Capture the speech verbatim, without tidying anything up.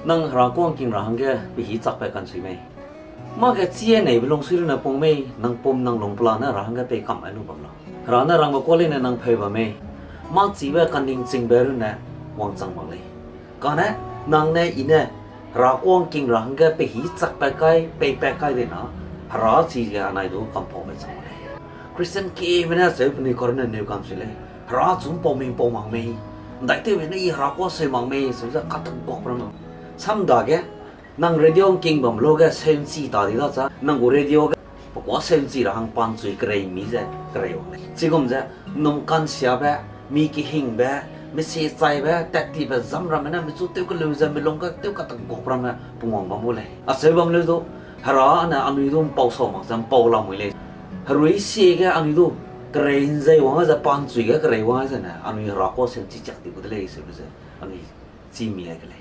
Nang Hera kuâ ’ngking ra hangge pehî chakpat ka'nsui mei? Mâ ge chî neibe lungsui runne pung mei, nang pum nang lung pelane Hera hangge pei kam ai lu bam lau. Hera ne rangbe kuâ leine nang pheu bam mei, mâ chibe kaningchingbe runne wangchang mak lei. Kane nang ne I ne Hera kuâ ’ngking ra hangge pehî chakpat kai, peipat kai dei na, Hera chige anai du kampaube chang mak lei. Christian keme ne acheu penui karunne neu kam sui lei. Hera chu ’mpau mei, ’mpau mak mei, ’ndaitewbe ne I Hera kuâ seu mak mei, seu ze kateguak ramme. Sam dage, nang radio ’ngking bam lu ge seu'nchi ta di da cha, nang gu radio ge pe kuâ seu'nchi ra hang pa ’nchui kerei mi ze kerei wang lei. Chigum ze, ’nnum ka'nsiabe, mi kehingbe, misi chaibe, tattibe zam ramme ne michu tew keleu ze milung ge tew kateguak ramme pungwang bam gu lei. Acheu bam leu du, Hera ne anui du ’mpau sau mak ze ’mpau lamui lei. Herui sie ge anui du kerei ’nzei wang ze pa ’nchui ge kerei wang zene anui Hera kuâ seu'nchi chak di gu de lei seube ze anui chî mi ai ke lei.